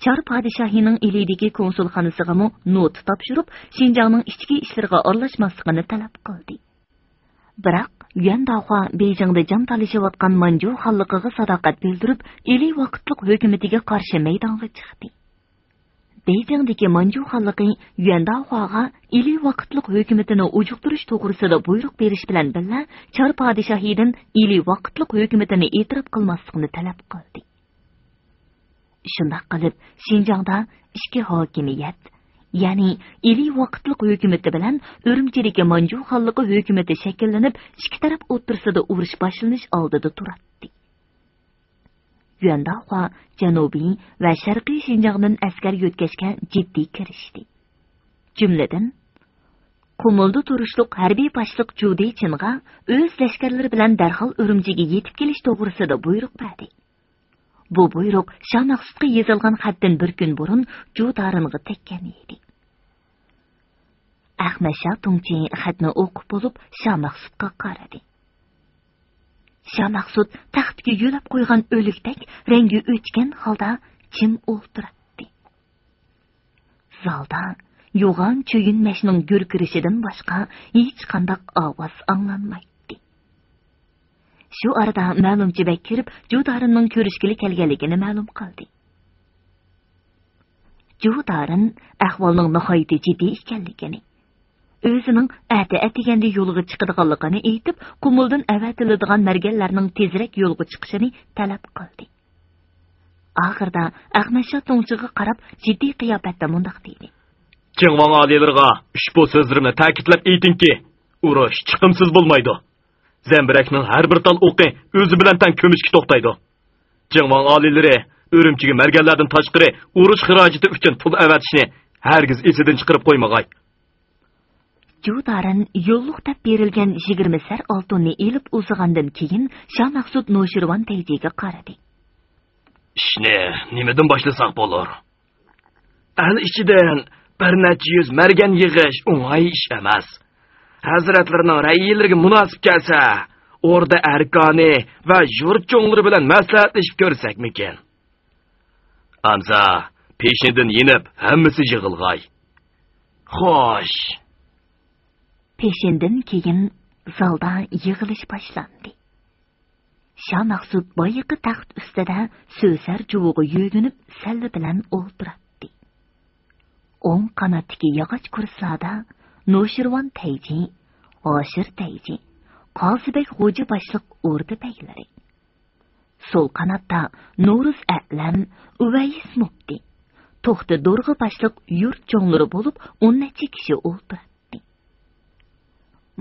چار پادىشاھىنىڭ ئىلىدىكى كونسۇلخانىسىغىمۇ نوتا تاپشۇرۇپ، شىنجاڭنىڭ ئىچكى ئىشلىرىغا ئارىلاشماسلىقىنى تەلەپ قىلدى. بىراق، يۈەنداخۇا بېيجىڭدا جان تالىشىۋاتقان مانجۇ خانلىقىغا ساداقەت بىلدۈرۈپ، ئىلى ۋاقىتلىق ھۆكۈمىتىگە قارشى مەيدانغا چىقتى. بېيجىڭدىكى مانجۇ خانلىقى يۈەنداخۇاغا ئىلى ۋاقىتلىق ھۆكۈمىتىنى ئۇجۇقتۇرۇش توغرىسىدا بۇيرۇق بېرىش بىلەن بىللە، چار پادىشاھىدىن ئىلى ۋاقىتلىق ھۆكۈمىتىنى ئېتىراپ قىلماسلىقنى تەلەپ قىلدى. شۇنداق قىلىپ، شىنجاڭدا ئىككى ھاكىمىيەت، يەنى ئىلى ۋاقىتلىق ھۆكۈمىتى بىلەن ئۈرۈمچىدىكى مانجۇ خانلىقى ھۆكۈمىتى شەكىللىنىپ، ئىككى تەرەپ ئوتتۇرىسىدا ئۇرۇش باشلىنىش ئالدىدا تۇراتتى. يۈەنداخۇا جەنۇبىي ۋە شەرقىي شىنجاڭدىن ئەسكەر يۆتكەشكە جىددىي كىرىشتى. جۈملىدىن، قۇمۇلدا تۇرۇشلۇق ھەربىي باشلىق جۇ دېچىنغا ئۆز لەشكەرلىرى بىلەن دەرھال ئۈرۈمچىگە يېتىپ كېلىش توغرىسىدا بۇيرۇق بەردى. بۇ بۇيرۇق شامەخسۇتقا يېزىلغان خەتتىن بىر كۈن بۇرۇن جۇ دارىنغا تەگكەن ئىدى. ئەخمەت شا تۇڭچى خەتنى ئوقۇپ بولۇپ، شامەخسۇتقا قارىدى. شامەخسۇت تەختكە يۆلەپ قويغان ئۆلۈكتەك رەڭگى ئۆچكەن ھالدا جىم ئولتۇراتتى. زالدا يوغان چۆيۈنمەشنىڭ گۈركىرىشىدىن باشقا ھېچقانداق ئاۋاز ئاڭلانمايتتى. شۇ ئارىدا مەلۇمچى بەگ كىرىپ، جۇ دارىننىڭ كۆرۈشكىلى كەلگەنلىكىنى مەلۇم قىلدى. جۇ دارىن ئەھۋالنىڭ ناھايىتى جىددىي ئىكەنلىكىنى، ئۆزىنىڭ ئەتە ئەتىگەندە يولغا چىقىدىغانلىقىنى ئېيتىپ، قۇمۇلدىن ئەۋەتىلىدىغان مەرگەنلەرنىڭ تېزرەك يولغا چىقىشىنى تەلەپ قىلدى. ئاخىرىدا ئەخمەت شا تۇڭچىغا قاراپ جىددىي قىياپەتتە مۇنداق دېدى. جېڭ ۋاڭ ئالىيلىرىغا ئۇشبۇ سۆزلىرىمنى تەكىتلەپ ئېيتىڭكى، ئۇرۇش چىقىمسىز بولمايدۇ. زەمبىرەكنىڭ ھەر بىر تال ئوقى ئۆزى بىلەن تەڭ كۈمۈشكە توختايدۇ. جېڭ ۋاڭ ئالىيلىرى ئۈرۈمچىگە مەرگەنلەردىن تاشقىرى ئۇرۇش خىراجىتى ئۈچۈن پۇل ئەۋەتىشنى ھەرگىز ئېسىدىن چىقىرىپ قويمىغاي. جۇ دارىن يوللۇق دەپ بېرىلگەن يىگىرمە سەر ئالتۇننى ئېلىپ ئۇزىغاندىن كېيىن، شامەخسۇت نوشىرۋان تەيجىگە قارىدى. ئىشنى نېمىدىن باشلىساق بولۇر؟ ئەل ئىچىدىن بىر نەچچە يۈز مەرگەن يىغىش ئوڭاي ئىش ئەمەس. ھەزرەتلىرىنىڭ رەئىيلىرىگە مۇناسىپ كەلسە، ئوردا ئەركانى ۋە يۇرت چوڭلىرى بىلەن مەسلىھەتلىشىپ كۆرسەكمىكىن؟ ئەمسە پېشىندىن يېنىپ، ھەممىسى يىغىلغاي. خوش. پېشىندىن كېيىن زالدا يىغىلىش باشلاندى. شامەخسۇت بايىقى تەخت ئۈستىدە سۆسەر جۇۋىغا يۆگىنىپ، سەللە بىلەن ئولتۇراتتى. ئوڭ قاناتتىكى ياغاچ كۇرسىلاردا نوشىرۋان تەيجى، ھاشىر تەيجى، قازىبەگ خوجا باشلىق ئوردا بەگلىرى. سول قاناتتا نورۇز ئەلەم، ئۇۋەيس مۇپتى، توختى دورغا باشلىق يۇرت چوڭلىرى بولۇپ ئون نەچچە كىشى ئولتۇراتتى.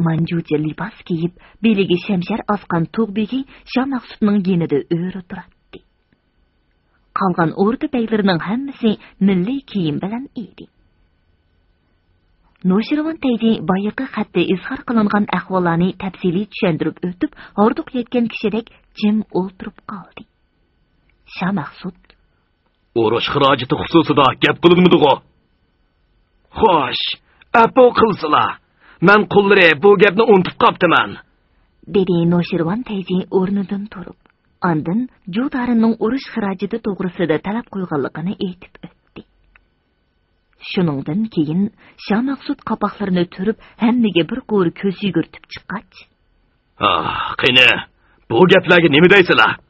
مانجۇچە لىباس كىيىپ، بېلىگە شەمشەر ئاسقان تۇغ بېگى شامەخسۇتنىڭ يېنىدا ئۆرە تۇراتتى. قالغان ئوردا بەگلىرىنىڭ ھەممىسى مىللىي كىيىم بىلەن ئىدى. نوشىرۋان تەيجى بايىقى خەتتە ئىزھار قىلىنغان ئەھۋاللارنى تەپسىلىي چۈشەندۈرۈپ ئۆتۈپ، ھاردۇق يەتكەن كىشىدەك جىم ئولتۇرۇپ قالدى. شامەخسۇت: ئۇرۇش خىراجىتى خۇسۇسىدا گەپ قىلىنمىدىغۇ؟ خوش، ئەپۇ قىلسىلا، مەن قۇللىرى بۇ گەپنى ئۇنتۇپ قاپتىمەن، دېدى نوشىرۋان تەيجى ئورنىدىن تۇرۇپ. ئاندىن جۇدارىننىڭ ئۇرۇش خىراجىتى توغرىسىدا تەلەپ قويغانلىقىنى ئېيتىپ ئۆتتى. شۇنىڭدىن كېيىن شامەخسۇت قاپاقلىرىنى تۈرۈپ، ھەممىگە بىر قۇر كۆز يۈگۈرتۈپ چىققاچ: «ھا، قېنى، بۇ گەپلەرگە نېمە دەيسىلەر؟»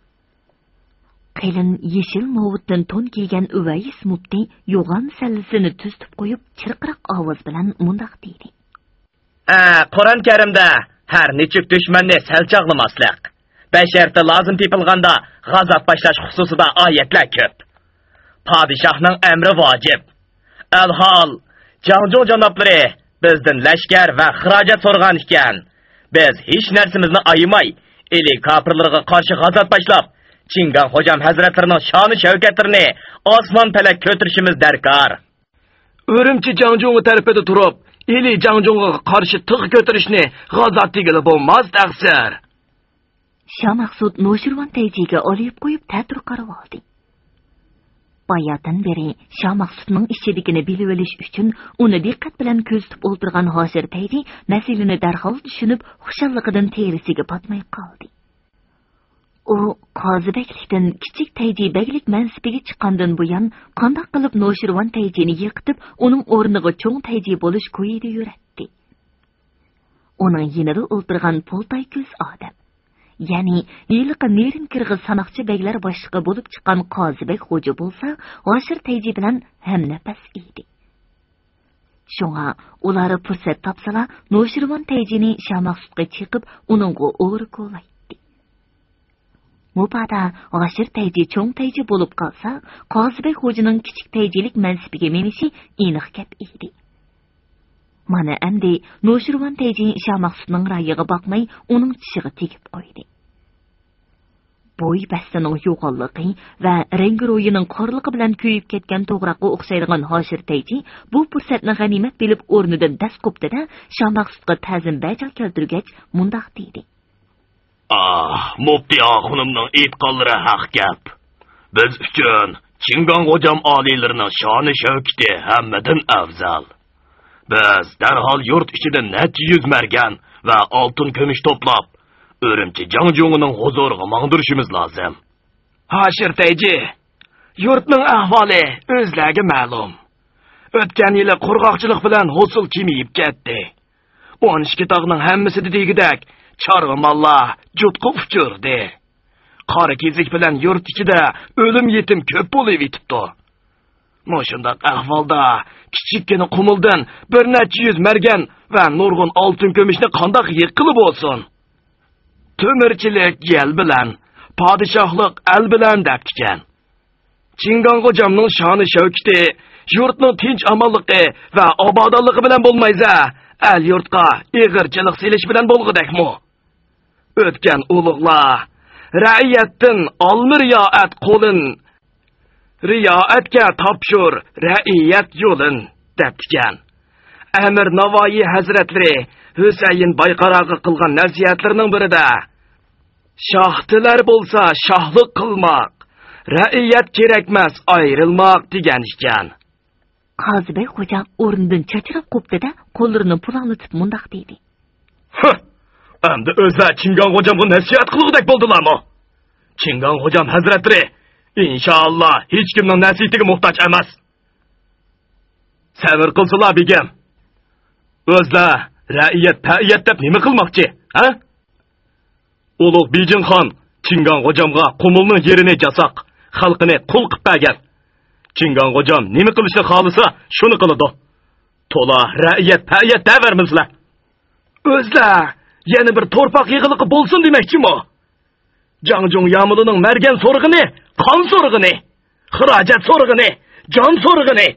قېلىن يېشىل ماۋۇتتىن تون كىيگەن ئۇۋەيس مۇپتى يوغان سەللىسىنى تۈزىتىپ قويۇپ، چىرقىراق ئاۋاز بىلەن مۇنداق دېدى: ئە، قۇرئان كەرىمدە ھەر نېچۈك دۈشمەننى سەل چاغلىماسلىق، بەشەرتى لازىم تېپىلغاندا غازات باشلاش خۇسۇسىدا ئايەتلەر كۆپ. پادىشاھنىڭ ئەمرى ۋاجىپ. ئەلھال، جاڭجۇڭ جانابلىرى بىزدىن لەشكەر ۋە خىراجەت سورىغان ئىكەن. بىز ھېچ نەرسىمىزنى ئايىماي، ئىلى كاپىرلىرىغا قارشى غازات باشلاپ، چىڭگاڭ خوجام ھەزرەتلىرىنىڭ شانۇ شەۋكەتلىرىنى ئاسمان پەلەك كۆتۈرۈشىمىز دەركار. ئۈرۈمچى جاڭجۇڭى تەرىپىدە تۇرۇپ، ئىلى جاڭجۇڭغا قارشى تىغ كۆتۈرۈشنى غازات دېگىلى بولماس، تەقسىر. شامەخسۇت نوشىرۋان تەيجىگە ئالىيىپ قويۇپ تەتۈر قارىۋالدى. باياتىن بېرى شامەخسۇتنىڭ ئىچىدىكىنى بىلىۋېلىش ئۈچۈن ئۇنى دىققەت بىلەن كۆزىتىپ ئولتۇرغان ھاشىر تەيجى مەسىلىنى دەرھال چۈشىنىپ، خۇشاللىقىدىن تېرىسىگە پاتماي قالدى. ئۇ قازى بەگلىكتىن كىچىك تەيجى بەگلىك مەنسىپىگە چىققاندىن بۇيان، قانداق قىلىپ نوشىرۋان تەيجىنى يىقىتىپ، ئۇنىڭ ئورنىغا چوڭ تەيجى بولۇش كويىدا يۈرەتتى. ئۇنىڭ يېنىدا ئولتۇرغان پولتاي كۆز ئادەم، يەنى ھېلىقى نېرىن كىرغىز ساناقچى بەگلەر باشلىقى بولۇپ چىققان قازى بەگ خوجا بولسا، ھاشىر تەيجى بىلەن ھەمنەپەس ئىدى. شۇڭا ئۇلار پۇرسەت تاپسىلا، نوشىرۋان تەيجىنى شامەخسۇتقا چېقىپ، ئۇنىڭغا ئورا كولايتتى. مۇبادا ھاشىر تەيجى چوڭ تەيجى بولۇپ قالسا، قازى بەگ خوجىنىڭ كىچىك تەيجىلىك مەنسىپىگە مېنىشى ئېنىق گەپ ئىدى. مانا ئەمدى نوشىرۋان تەيجى شامەخسۇتنىڭ رايىغا باقماي، ئۇنىڭ چىشىغا تېگىپ قويدى. بوي بەستىنىڭ يوغانلىقى ۋە رەڭگىرويىنىڭ قارىلىقى بىلەن كۆيۈپ كەتكەن توغراققا ئوخشايدىغان ھاشىر تەيجى بۇ پۇرسەتنى غەنىيمەت بىلىپ، ئورنىدىن دەس قوپتى-دە، شامەخسۇتقا تەزىم بەجا كەلتۈرگەچ، مۇنداق دېدى. ئاھ، مۇپتى ئاخۇنۇمنىڭ ئېيتقانلىرى ھەق گەپ. بىز ئۈچۈن چىڭگاڭ غوجام ئالىيلىرىنىڭ شانى شەۋكىتى ھەممىدىن ئەۋزەل. بىز دەرھال يۇرت ئىچىدىن نەچچە يۈز مەرگەن ۋە ئالتۇن كۈمۈش توپلاپ، ئۈرۈمچى جاڭجۇڭىنىڭ ھۇزۇرىغا ماڭدۇرۇشىمىز لازىم. ھاشىر تەيجى، يۇرتنىڭ ئەھۋالى ئۆزلەرگە مەلۇم. ئۆتكەن يىلى قۇرغاقچىلىق بىلەن ھوسۇل كېمىيىپ كەتتى. ئون ئىككى تاغنىڭ ھەممىسىدە دېگۈدەك چارۋا ماللار جۇتقا ئۇچۇردى. قارا كېزىك بىلەن يۇرت ئىچىدە ئۆلۈم يېتىم كۆپ بولۇۋېتىپتۇ. مۇشۇنداق ئەھۋالدا كىچىككىنە قۇمۇلدىن بىر نەچچە يۈز مەرگەن ۋە نۇرغۇن ئالتۇن كۈمۈشنى قانداق يىغقىلى بولسۇن؟ تۆمۈرچىلىك يەل بىلەن، پادىشاھلىق ئەل بىلەن دەپتىكەن. چىڭگاڭ غوجامنىڭ شانى شەۋكىتى يۇرتنىڭ تىنچ ئامانلىقى ۋە ئابادانلىقى بىلەن بولمايزا، ئەل يۇرتقا ئېغىرچىلىق سېلىش بىلەن بولغۇدەكمۇ؟ ئۆتكەن ئۇلۇغلار، رەئىيەتتىن ئالما رىيائەت قولىن، رىيائەتكە تاپشۇر رەئىيەت يولىن، دەپتىكەن. ئەمىر ناۋايى ھەزرەتلىرى ھۈسەيىن بايقاراغا قىلغان نەسىھەتلىرىنىڭ بىرىدە، شاھ تىلەر بولسا شاھلىق قىلماق، رەئىيەت كېرەكمەس ئايرىلماق، دېگەن ئىكەن. قازى بەگ خوجا ئورنىدىن چاچراپ قوپتى-دە، قوللىرىنى پۇلاڭلىتىپ مۇنداق دېدى. ھە! ئەمدى ئۆزلەر چىڭگاڭ غوجامغا نەسىھەت قىلغۇدەك بولدىلارمۇ؟ چىڭگاڭ غوجام ھەزرەتلىرى، ئىنشائاللا، ھېچكىمنىڭ نەسىھىتىگە موھتاج ئەمەس. سەۋر قىلسىلا، بېگىم. ئۆزلەر رەئىيەت، پەئىيەت دەپ نېمە قىلماقچى، ھە؟ ئۇلۇغ بېيجىڭخان چىڭگاڭ غوجامغا قۇمۇلنىڭ يېرىنى جاساق، خەلقىنى قۇل قىپ بەرگەن. چىڭگاڭ غوجام نېمە قىلىشنى خالىسا، شۇنى قىلىدۇ. تولا رەئىيەت، پەئىيەت دەۋەرمىسىلە. ئۆزلەر يەنە بىر تورپاق يىغىلىقى بولسۇن دېمەكچىمۇ؟ جاڭجۇڭ يامىلىنىڭ مەرگەن سورىغىنى، قان سورىغىنى، خىراجەت سورىغىنى، جان سورىغىنى.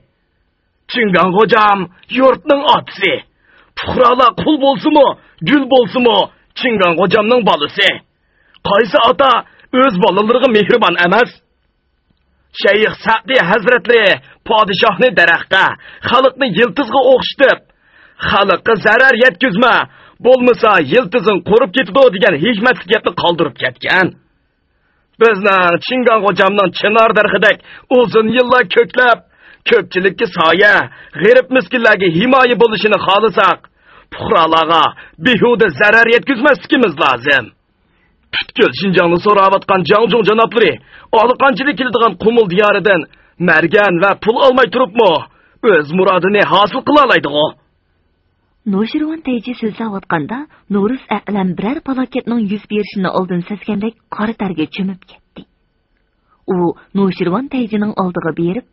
چىڭگاڭ غوجام يۇرتنىڭ ئاتىسى. پۇقرالار قۇل بولسىمۇ، گۈل بولسىمۇ، چىڭگاڭ غوجامنىڭ بالىسى. قايسى ئاتا ئۆز بالىلىرىغا مېھرىبان ئەمەس؟ شەيخ سەئدى ھەزرەتلىرى پادىشاھنى دەرەخكە، خەلقنى يىلتىزغا ئوخشىتىپ، «خەلققە زەرەر يەتكۈزمە، بولمىسا يىلتىزىڭ قۇرۇپ كېتىدۇ» دېگەن ھېكمەتلىك گەپنى قالدۇرۇپ كەتكەن. بىزنىڭ چىڭگاڭ غوجامنىڭ چىنار دەرىخىدەك ئۇزۇن يىللار كۆكلەپ، كۆپچىلىككە سايە، غېرىب مىسكىنلەرگە ھىمايە بولۇشىنى خالىساق، پۇقرالارغا بىھۇدە زەرەر يەتكۈزمەسلىكىمىز لازىم. پۈتكۈل شىنجاڭنى سوراۋاتقان جاڭجۇڭ جانابلىرى ئالىقانچىلىك كېلىدىغان قۇمۇل دىيارىدىن مەرگەن ۋە پۇل ئالماي تۇرۇپمۇ ئۆز مۇرادىنى ھاسىل قىلالايدىغۇ؟ نوشىرۋان تەيجى سۆزلەۋاتقاندا، نورۇز ئەلەم بىرەر پالاكەتنىڭ يۈز بېرىشىنى ئالدىن سەزگەندەك قارا تەرگە چۆمۈپ كەتتى. ئۇ نوشىرۋان تەيجىنىڭ ئالدىغا بېرىپ،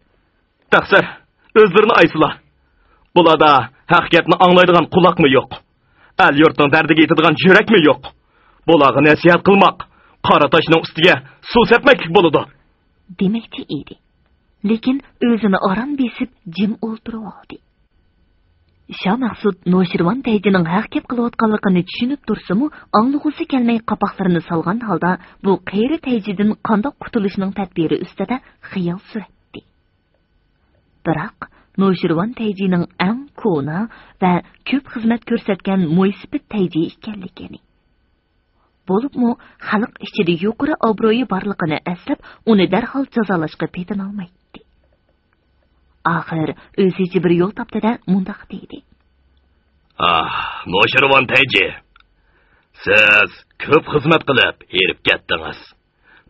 تەقسىر، ئۆزلىرىنى ئايسىلا. بۇلاردا ھەقىقەتنى ئاڭلايدىغان قۇلاقمۇ يوق. ئەل-يۇرتنىڭ دەردىگە يېتىدىغان يۈرەكمۇ يوق. بۇلارغا نەسىھەت قىلماق، قارا تاشنىڭ ئۈستىگە سۇ سەپمەكلىك بولىدۇ. دېمەكچى ئىدى. لېكىن ئۆزىنى ئاران بېسىپ، جىم ئولتۇرۇۋالدى. شامەخسۇت نوشىرۋان تەيجىنىڭ ھەق گەپ قىلىۋاتقانلىقىنى چۈشىنىپ تۇرسىمۇ، ئاڭلىغۇسى كەلمەي قاپاقلىرىنى سالغان ھالدا بۇ قېرى تەيجىدىن قانداق قۇتۇلۇشنىڭ تەدبىرى ئۈستىدە خىيال سۈرەتتى. بىراق، نوشىرۋان تەيجىنىڭ ئەڭ كونا ۋە كۆپ خىزمەت كۆرسەتكەن مويسىپىت تەيجى ئىكەنلىكىنى، بولۇپمۇ خەلق ئىچىدە يۇقىرى ئابرۇيى بارلىقىنى ئەسلەپ، ئۇنى دەرھال جازالاشقا پېتىنالمايتتى. ئاخىر ئۆزىچە بىر يول تاپتى-دە، مۇنداق دېدى: ئاھ، نوشىرۋان تەيجى، سىز كۆپ خىزمەت قىلىپ ھېرىپ كەتتىڭىز.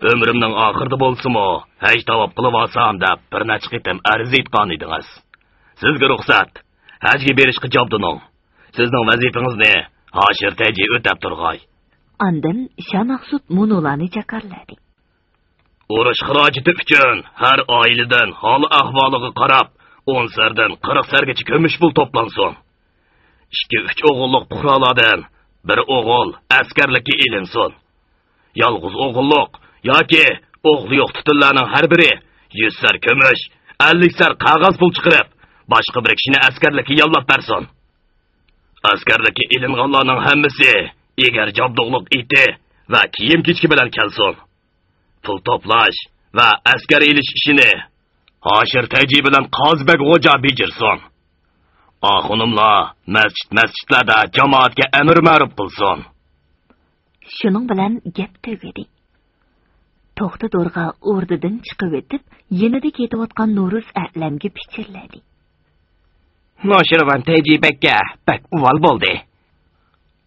ئۆمرۈمنىڭ ئاخىرىدا بولسىمۇ ھەج تاۋاپ قىلىۋالسام دەپ بىر نەچچە قېتىم ئەرز ئېيتقان ئىدىڭىز. سىزگە رۇخسەت، ھەجگە بېرىشقا جابدۇنۇڭ. سىزنىڭ ۋەزىپىڭىزنى ھاشىر تەيجى ئۆتەپ تۇرغاي. ئاندىن شامەخسۇت مۇنۇلارنى جاكارلىدى. ئۇرۇش خىراجىتى ئۈچۈن ھەر ئائىلىدىن ھال-ئەھۋالىغا قاراپ، ئون سەردىن قىرىق سەرگىچە كۈمۈش پۇل توپلانسۇن. ئىككى-ئۈچ ئوغۇللۇق پۇقرالاردىن بىر ئوغۇل ئەسكەرلىككە ئېلىنسۇن. يالغۇز ئوغۇللۇق ياكى ئوغلى يوق تۈتۈنلەرنىڭ ھەر بىرى يۈز سەر كۈمۈش، ئەللىك سەر قەغەز پۇل چىقىرىپ، باشقا بىر كىشىنى ئەسكەرلىككە ياللاپ بەرسۇن. ئەسكەرلىككە ئېلىنغانلارنىڭ ھەممىسى ئېگەر جابدۇقلۇق ئېتى ۋە كىيىم-كېچىكى بىلەن كەلسۇن. پۇل توپلاش ۋە ئەسكەر ئېلىش ئىشىنى ھاشىر تەيجى بىلەن قازى بەگ غوجا بېجىرسۇن. ئاخۇنۇملار مەسچىت-مەسچىتلەردە جامائەتكە ئەمىر مەرۇپ قىلسۇن. شۇنىڭ بىلەن گەپ تۈگىدى. توختى دورغا ئوردىدىن چىقىۋېتىپ، يېنىدا كېتىۋاتقان نورۇز ئەلەمگە پىچىرلىدى. نوشىرۋان تەيجى بەگكە بەك ئۇۋال بولدى.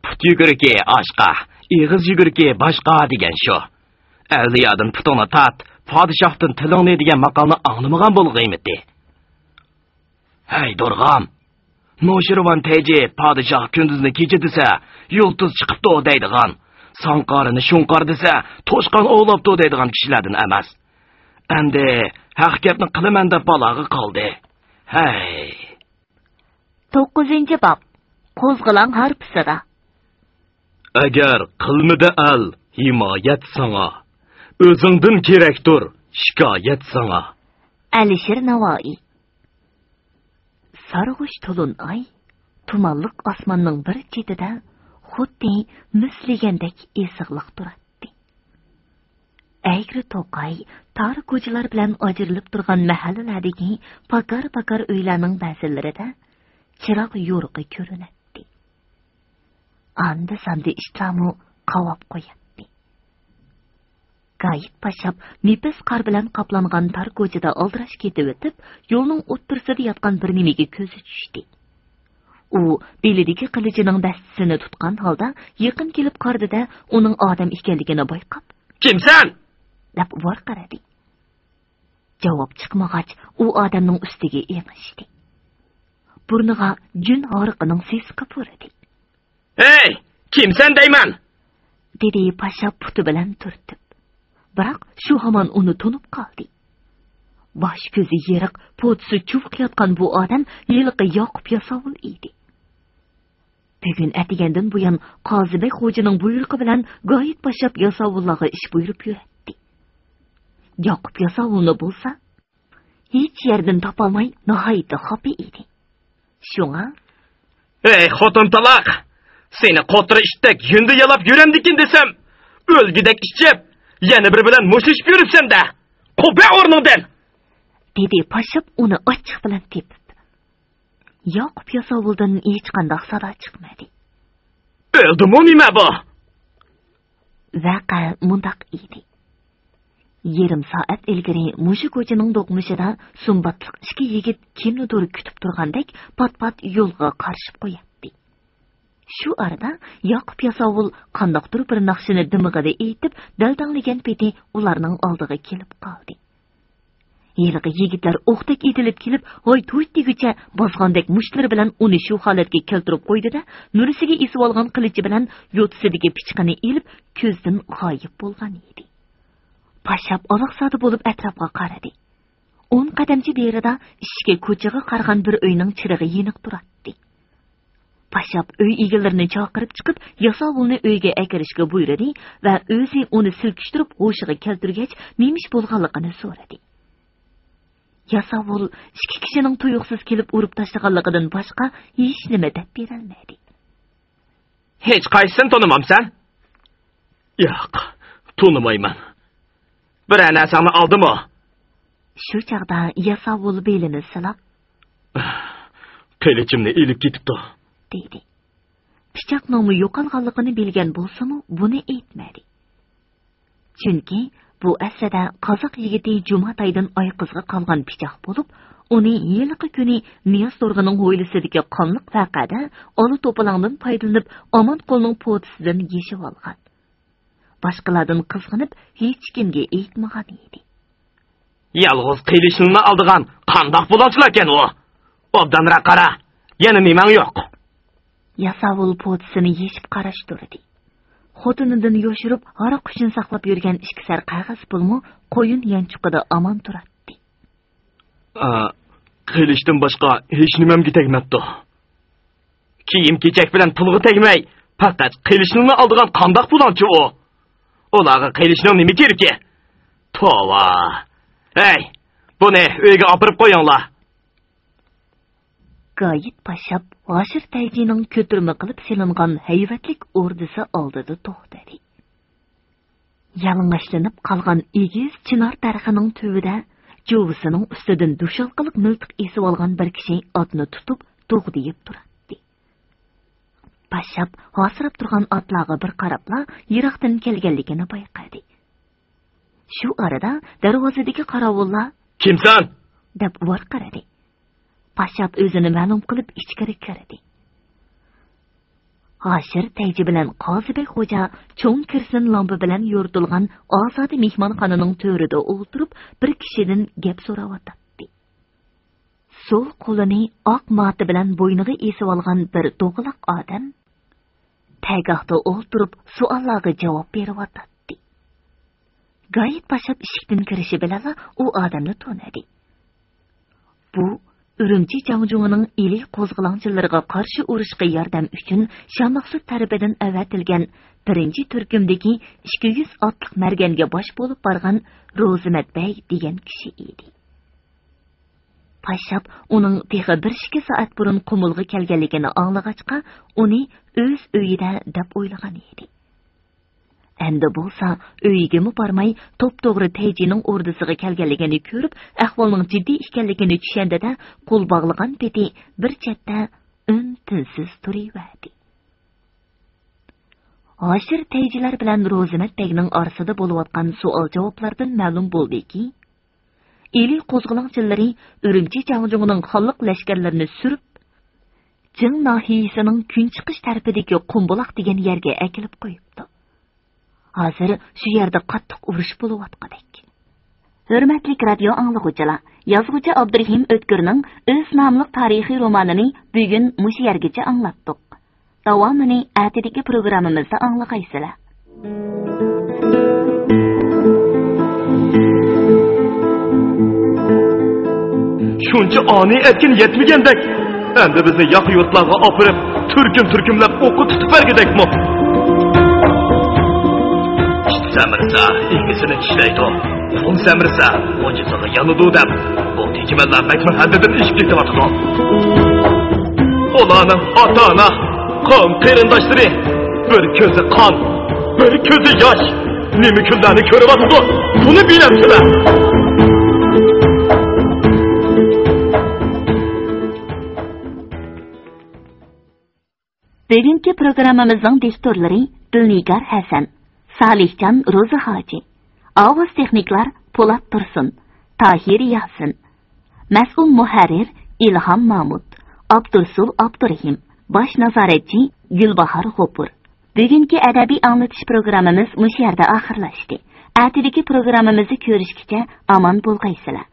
پۇت يۈگۈرۈكى ئاشقا، ئېغىز يۈگۈرۈكى باشقا دېگەن شۇ. ئەۋلىيادىن پۇتۇڭنى تارت، پادىشاھتىن تىلىڭنى دېگەن ماقالنى ئاڭلىمىغان بولغىيمىتى؟ ھەي، دورغام! نوشىرۋان تەيجى پادىشاھ كۈندۈزنى كېچە دېسە، يۇلتۇز چىقىپتۇ دەيدىغان، ساڭقارىنى شۇڭقار دېسە، توشقان ئوۋلاپتۇ دەيدىغان كىشىلەردىن ئەمەس. ئەمدى ھەق گەپنى قىلىمەن دەپ بالاغا قالدى. ھەي! توققۇزىنچى باب. قوزغىلاڭ ھارپىسىدا. ئەگەر قىلمىدى ئەل ھىمايەت ساڭا، ئۆزۈڭدىن كېرەكتۇر شىكايەت ساڭا. ئەلىشىر ناۋائى. سارغۇچ تولۇن ئاي تۇمانلىق ئاسماننىڭ بىر چېتىدە خۇددى مۈسلىگەندەك ئېسىقلىق تۇراتتى. ئەگرى توقاي، تار كوچىلار بىلەن ئاجرىلىپ تۇرغان مەھەللىلەردىكى پاكار-پاكار ئۆيلەرنىڭ بەزىلىرىدە چىراغ يورۇقى كۆرۈنەتتى. ئاندا-ساندا ئىتلارمۇ قاۋاپ قوياتتى. گايىت پاششاپ نېپىز قار بىلەن قاپلانغان تار كوچىدا ئالدىراش كېتىۋېتىپ، يولنىڭ ئوتتۇرىسىدا ياتقان بىر نېمىگە كۆزى چۈشتى. ئۇ بېلىدىكى قىلىچىنىڭ دەستىسىنى تۇتقان ھالدا يېقىن كېلىپ قارىدى-دە، ئۇنىڭ ئادەم ئىكەنلىكىنى بايقاپ، «كىمسەن؟» دەپ ۋارقىرىدى. جاۋاب چىقمىغاچ، ئۇ ئادەمنىڭ ئۈستىگە ئېڭىشتى. بۇرنىغا جۈن ھارىقىنىڭ سېسىقى پۇرىدى. «ھەي، كىمسەن دەيمەن!» دېدى پاشا پۇتى بىلەن تۈرتۈپ. بىراق شۇ ھامان ئۇنى تونۇپ قالدى. باش كۆزى يېرىق، پوتىسى چۇۋۇق ياتقان بۇ ئادەم ھېلىقى ياقۇپ ياساۋۇل ئىدى. بۈگۈن ئەتىگەندىن بۇيان قازى بەگ خوجىنىڭ بۇيرۇقى بىلەن گايىت باشلاپ ياساۋۇللارغا ئىش بۇيرۇپ يۈرەتتى. ياقۇپ ياساۋۇلنى بولسا ھېچ يەردىن تاپالماي ناھايىتى خاپا ئىدى. شۇڭا، «ھەي، خوتۇن تالاق! سېنى قوتۇر ئىتتەك يۈندە يالاپ يۈرەمدىكىن دېسەم، ئۆلگۈدەك ئىچىپ، يەنە بىرى بىلەن مۇشتلىشىپ يۈرۈپسەن-دە! قوپە ئورنۇڭدىن!» دېدى پاششاپ ئۇنى ئاچچىق بىلەن تېپىپ. ياقۇپ ياساۋۇلدىن ھېچقانداق سادا چىقمىدى. «ئۆلدىمۇ نېمە بۇ؟» ۋەقە مۇنداق ئىدى. يېرىم سائەت ئىلگىرى مۇشۇ كوچىنىڭ دوقمۇشىدا سۇمباتلىق ئىككى يىگىت كىمنىدۇر كۈتۈپ تۇرغاندەك پات-پات يولغا قارىشىپ قوياتتى. شۇ ئارىدا ياقۇپ ياساۋۇل قانداقتۇر بىر ناخشىنى دىمىقىدا ئېيتىپ، دەلدەڭلىگەن پېتى ئۇلارنىڭ ئالدىغا كېلىپ قالدى. ھېلىقى يىگىتلەر ئوقتەك ئېتىلىپ كېلىپ، ھايت-ھۇيت دېگۈچە بازغاندەك مۇشتلىرى بىلەن ئۇنى شۇ ھالەتكە كەلتۈرۈپ قويدى-دە، مۈرىسىگە ئېسىۋالغان قىلىچى بىلەن يوتىسىدىكى پىچىقىنى ئېلىپ، كۆزدىن غايىب بولغان ئىدى. پاششاپ ئاۋاقسادا بولۇپ ئەتراپقا قارىدى. ئون قەدەمچە بېرىدا ئىشىكى كوچىغا قارىغان بىر ئۆينىڭ چىرىغى يېنىق تۇراتتى. پاششاپ ئۆي ئىگىلىرىنى چاقىرىپ چىقىپ، ياساۋۇلنى ئۆيگە ئەكىرىشكە بۇيرۇدى ۋە ئۆزى ئۇنى سىلكىشتۈرۈپ ھوشىغا كەلتۈرگەچ، نېمە ئىش بولغانلىقىنى سورىدى. ياساۋۇل ئىككى كىشىنىڭ تۇيۇقسىز كېلىپ ئۇرۇپ تاشلىغانلىقىدىن باشقا ھېچنېمە دەپ بېرەلمىدى. ھېچقايسىسىنى تونۇمامسەن؟ ياق، تونۇمايمەن. بىرەر نەرسەڭنى ئالدىمۇ؟ شۇ چاغدا ياساۋۇل بېلىنى سىلاپ، قىلىچىمنى ئېلىپ كېتىپتۇ، دېدى. پىچاقنىڭمۇ يوقالغانلىقىنى بىلگەن بولسىمۇ، بۇنى ئېيتمىدى. چۈنكى بۇ ئەسلىدە قازاق يىگىتى جۇماتايدىن ئايقىزغا قالغان پىچاق بولۇپ، ئۇنى ھېلىقى كۈنى نىياز تورغىنىڭ ھويلىسىدىكى قانلىق ۋەقەدە ئالا توپىلاڭدىن پايدىلىنىپ، ئامانقۇلنىڭ پوتىسىدىن يېشىۋالغان. باشقىلاردىن قىزغىنىپ، ھېچكىمگە ئېيتمىغان ئىدى. يالغۇز قىلىچنىلا ئالىدىغان قانداق بۇلاڭچىلاركەن ئۇ؟ ئوبدانراق قارا، يەنە نېمەڭ يوق؟ ياساۋۇل پوتىسىنى يېشىپ قاراشتۇردى. خوتۇنىدىن يوشۇرۇپ، ھاراق ئۈچۈن ساقلاپ يۈرگەن ئىككى سەر قەغەز پۇلمۇ قويۇن يانچۇقىدا ئامان تۇراتتى. ئا، قىلىچتىن باشقا ھېچنېمەمگە تەگمەپتۇ. كىيىم-كېچەك بىلەن پۇلغا تەگمەي، پەقەت قىلىچنىلا ئالىدىغان قانداق بۇلاڭچى ئۇ؟ ئۇلارغا قىلىچنىڭ نېمە كېرىكى؟ توۋا! ھەي، بۇنى ئۆيگە ئاپىرىپ قويۇڭلار! گايىت پاششاپ ھاشىر تەيجىنىڭ كۆتۈرمە قىلىپ سېلىنغان ھەيۋەتلىك ئوردىسى ئالدىدا توختىدى. يالىڭاچلىنىپ قالغان ئېگىز چىنار دەرىخىنىڭ تۈۋىدە جۇۋىسىنىڭ ئۈستىدىن دۇشالقىلىق مىلتىق ئېسىۋالغان بىر كىشى ئاتنى تۇتۇپ دۇغدىيىپ تۇراتتى. پاششاپ ھاسىراپ تۇرغان ئاتلارغا بىر قاراپلا يىراقتىن كەلگەنلىكىنى بايقىدى. شۇ ئارىدا دەرۋازىدىكى قاراۋۇللار «كىمسەن؟» دەپ ۋارقىرىدى. پاششاپ ئۆزىنى مەلۇم قىلىپ ئىچكىرى كىردى. ھاشىر تەيجى بىلەن قازىبەگ خوجا چوڭ كىرسىن لامپا بىلەن يورۇتۇلغان ئازادە مېھمانخانىنىڭ تۆرىدە ئولتۇرۇپ، بىر كىشىدىن گەپ سوراۋاتاتتى. سول قولىنى ئاق ماتا بىلەن بوينىغا ئېسىۋالغان بىر دوغىلاق ئادەم پەگاھتا ئولتۇرۇپ سوئاللارغا جاۋاب بېرىۋاتاتتى. گايىت پاششاپ ئىشىكتىن كىرىشى بىلەنلا ئۇ ئادەمنى تونۇدى. بۇ ئۈرۈمچى جاڭجۇڭىنىڭ ئىلى قوزغىلاڭچىلىرىغا قارشى ئۇرۇشقا ياردەم ئۈچۈن شاماقسۇ تەرىپىدىن ئەۋەتىلگەن بىرىنچى تۈركۈمدىكى ئىككى يۈز ئاتلىق مەرگەنگە باش بولۇپ بارغان روزىمەت بەگ دېگەن كىشى ئىدى. پاششاپ ئۇنىڭ تېخى بىر ئىككى سائەت بۇرۇن قۇمۇلغا كەلگەنلىكىنى ئاڭلىغاچقا، ئۇنى ئۆز ئۆيىدە دەپ ئويلىغان ئىدى. ئەمدى بولسا ئۆيىگىمۇ بارماي، توپتوغرا تەيجىنىڭ ئوردىسىغا كەلگەنلىكىنى كۆرۈپ، ئەھۋالنىڭ جىددىي ئىكەنلىكىنى چۈشەندى-دە، قول باغلىغان پېتى بىر چەتتە ئۈن-تىنسىز تۇرۇۋەردى. ھاشىر تەيجىلەر بىلەن روزىمەت بەگنىڭ ئارىسىدا بولۇۋاتقان سوئال-جاۋابلاردىن مەلۇم بولدىكى، ئىلى قوزغىلاڭچىلىرى ئۈرۈمچى جاڭجۇڭىنىڭ خانلىق لەشكەرلىرىنى سۈرۈپ، جىڭ ناھىيىسىنىڭ كۈنچىقىش تەرىپىدىكى قۇمبۇلاق دېگەن يەرگە ئەكېلىپ قويۇپتۇ. ھازىر شۇ يەردە قاتتىق ئۇرۇش بولۇۋاتقۇدەك. ھۆرمەتلىك رادىيو ئاڭلىغۇچىلار، يازغۇچى ئابدۇرېھىم ئۆتكۈرنىڭ ئۆز ناملىق تارىخىي رومانىنى بۈگۈن مۇشۇ يەرگىچە ئاڭلاتتۇق. داۋامىنى ئەتىدىكى پروگراممىمىزدا ئاڭلىغايسىلەر. شۇنچە ئانىي ئەتكىن يەتمىگەندەك، ئەمدى بىزنى ياقا يۇرتلارغا ئاپىرىپ، تۈركۈم-تۈركۈملەپ ئوققا تۇتۇپ بەرگۈدەكمۇ؟ ئىت سەمرىسە، ئىگىسىنى چىشلەيدۇ. قۇل سەمرىسە، غۇنچىسىغا يانىدۇ دەپ، بۇ تېجىمەنلەر بەكمۇ ھەددىدىن ئېشىپ كېتىۋاتىدۇ. ئۇلارنىڭ ئاتا-ئانا، قوم-قېرىنداشلىرى، بىر كۆزى قان، بىر كۆزى ياش، نېمە كۈنلەرنى كۆرۈۋاتىدۇ، بۇنى بىلەمسىلەر؟ بۈگۈنكى پروگراممىمىزنىڭ دىكتورلىرى دىلنىگار ھەسەن، سالىھجان روزى ھاجى، ئاۋاز تېخنىكلار پولات تۇرسۇن، تاھىر ياسىن، مەسئۇل مۇھەررىر ئىلھام مامۇت، ئابدۇرسۇل ئابدۇرېھىم، باش نازارەتچى گۈلباھار غوپۇر. بۈگۈنكى ئەدەبىي ئاڭلىتىش پروگراممىمىز مۇشۇ يەردە ئاخىرلاشتى. ئەتىدىكى پروگراممىمىزدا كۆرۈشكىچە ئامان بولغايسىلەر.